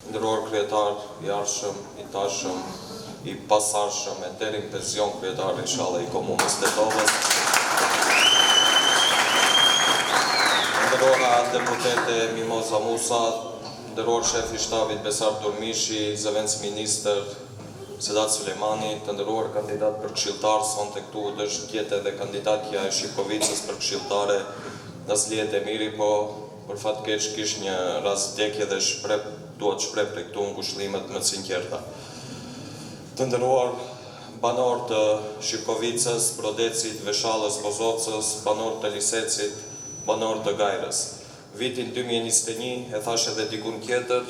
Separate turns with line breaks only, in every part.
I nderuar kryetar i ardhshëm, i tashëm, i pasardhshëm e deri në pension kryetar inshallah i komunës Tetovës. E nderuara deputete Mimoza Musa, nderuar shef i shtabit Besar Durmishi, zëvendësministër Sedat Sulejmani, të nderuar kandidatë për këshilltar, sonte këtu u desh të jetë edhe kandidatja e Shipkovicës për këshilltare Nazlije Demiri, po Për fat keq kish një rast vdekje dhe shpreh dua të shpreh prej këtu ngushëllimet më të sinqerta. Të nderuar banorë të Shipkovicës, Brodecit, Veshallës, Bozovcës, banorë të Lisecit, banorë të Gajrës. Vitin 2021, e thashë edhe dikund tjetër,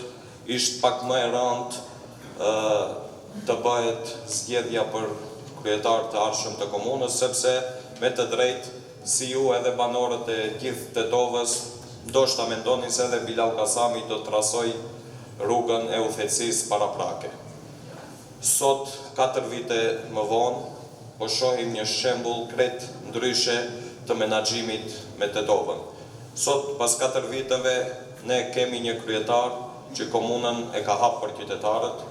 ishtë pak më e rëndë të bëhet zgjedhja për kryetar të ardhshëm të komunës, sepse me të drejtë Si ju edhe banorët e gjithë Tetovës ndoshta mendonin se edhe Bilall Kasami do të trasojë rrugën e udhëheqësisë paraprake. Sot, katër vite më vonë, po shohim një shembull krejt ndryshe të menaxhimit me Tetovën. Sot, pas katër viteve, ne kemi një kryetar që komunën e ka hapë për qytetarët,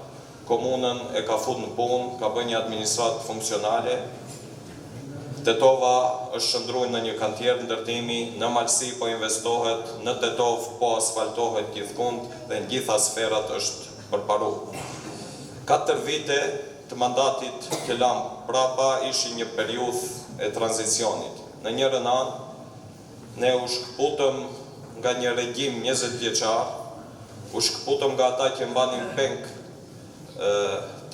Komunën e ka fut në punë, ka bë një administratë funksionale. Tetova është shndërru në një kantier ndërtimi, në Malësi po investohet, në Tetovë po asfaltohet gjithkund dhe në gjitha sferat është përparu. Katër vite të mandatit që lamë prapa ishin një periudhë e tranzicionit. Në njërën anë, Ne u shkëputëm nga një regjim 20 vjeçar, u shkëputëm nga ata që mbanin peng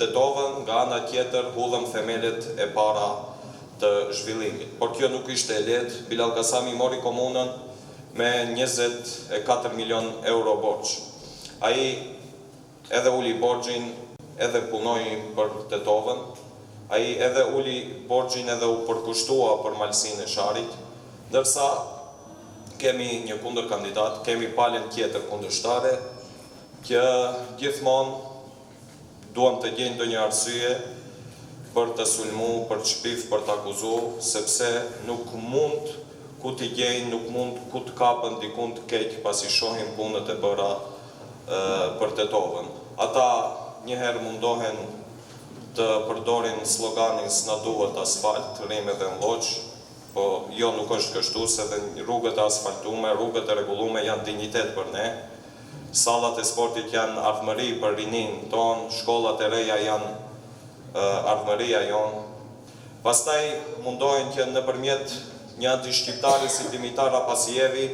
Tetovën, nga ana tjetër hudhëm themelet e para të zhvillimit. Por kjo nuk ishte e lehtë, Bilall Kasami mori komunën me 24 milion euro borxh. Ai Edhe uli borxhin edhe punoi për Tetovën, ai edhe uli borxhin edhe u përkushtua për Malësinë e Sharrit, ndërsa kemi një kundërkandidat, kemi palën tjetër kundërshtare që gjithmonë duan të gjejnë ndonjë arsye për të sulmu, për të shpif, për të akuzu, sepse nuk mund ku t'i gjejnë, nuk mund ku të kapën dikund keq pasi shohin punët e bëra për Tetovën. Ata një herë mundohen të përdorin sloganin s'na duhet asfalt, rrimë edhe në lloç, po jo nuk është kështu, se dhe rrugët e asfaltume, rrugët e rregullume janë dinjitet për ne. Sallat e sportit janë ardhmëri për rininë tonë, shkollat e reja janë ardhmëria jonë. Pastaj mundohen që nëpërmjet një antishqiptari si Dimitar Apasievi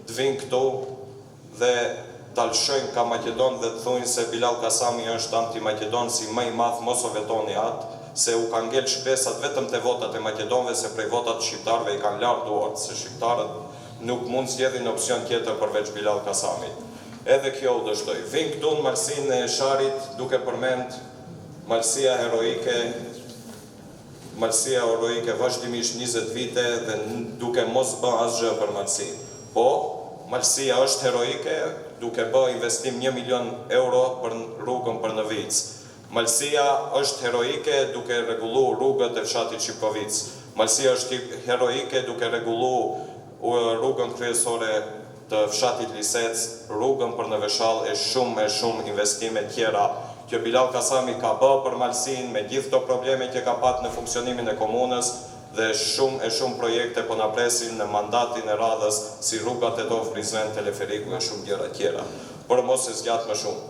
të vijnë këtu dhe ta lëshojnë ka Maqedon dhe të thujnë se Bilall Kasami është antimaqedonsi më i madh mos o vetoni atë se u ka ngel shpresat vetëm te votat e maqedonve se prej votat shqiptarëve i kanë larë duart se shqiptarët nuk mund zgjedhin opsion tjetër përveç Bilall Kasamit edhe kjo u dështoi vijnë këtu në Malësinë e Sharrit duke përmend Malësia heroike Malësia heroike vazhdimisht 20 vite dhe duke mos bë asgjë për Malësinë. Po, Malësia është heroike duke bë investim 1 milion euro për rrugën për në Vicë. Malësia është heroike duke rregullu rrugët e fshatit Shipkovicë. Malësia është heroike duke rregullu rrugën kryesore të fshatit Lisec, rrugën për në Veshallë e shumë e shumë investime tjera që Bilall Kasami ka bë për Malësinë me gjithë këto probleme që ka pat në funksionimin e komunës dhe shumë e shumë projekte po na presin në mandatin e radhës si rruga Tetovë Prizren teleferiku e shumë gjëra tjera. Për mos e zgjat më shumë.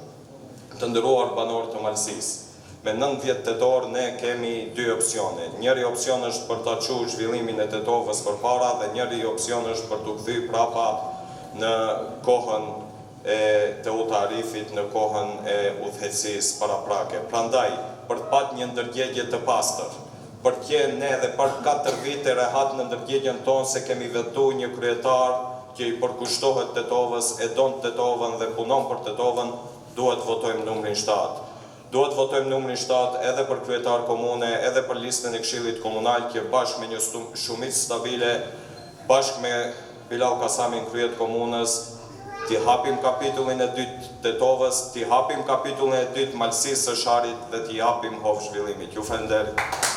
Të nderuar banorë të Malësisë. Me 19 tetor ne kemi dy opsione. Njëri opsion është për ta çu zhvillimin e Tetovës përpara dhe njëri opsion është për t'u kthy prapa në kohën e Teuta Arifit, në kohën e udhëheqësisë paraprake. Prandaj, për të pat një ndërgjegje të pastër, për të qenë ne edhe për 4 vite rehat në ndërgjegjen tonë se kemi votu një kryetar që i përkushtohet Tetovës, e don Tetovën dhe punon për Tetovën, duhet votojmë numrin 7. Duhet votojmë numrin 7 edhe për kryetar komune, edhe për listën e Këshillit Komunal që bashkë me një shumicë stabile, bashkë me Bilall Kasamin krye të komunës, t'i hapim kapitullin e dytë Tetovës, t'i hapim kapitullin e dytë Malësisë së Sharrit dhe t'i japim hov zhvillimit. Ju falenderit.